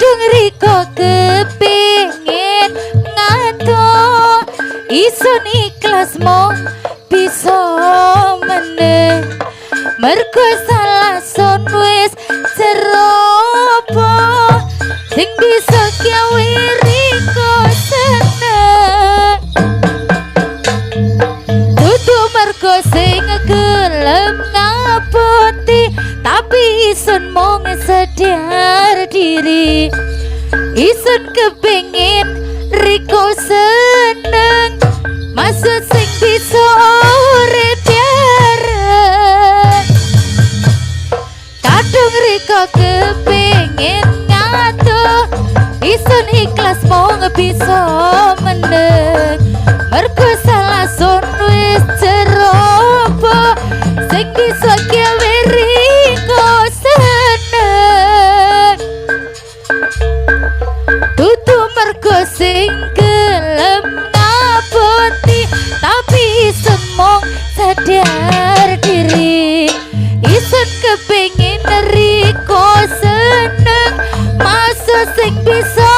Kadung riko kepingin ngadoh, isun ikhlas mung bisa meneng. Mergo salah sun wis ceroboh, sing bisa gawe riko seneng. Dudu mergo sing gelem ngapoti, tapi isun mung sadar diri. Isun kepingin riko seneng, maksud sing bisa urip bareng. Kadung riko kepingin ngadoh, isun ikhlas mung bisa meneng. Mergo salah sun wis ceroboh, sing bisa gawe riko seneng. Dudu mergo sing gelem ngapoti, tapi isun mung sadar diri. Isun kepingin riko seneng, masa sing bisa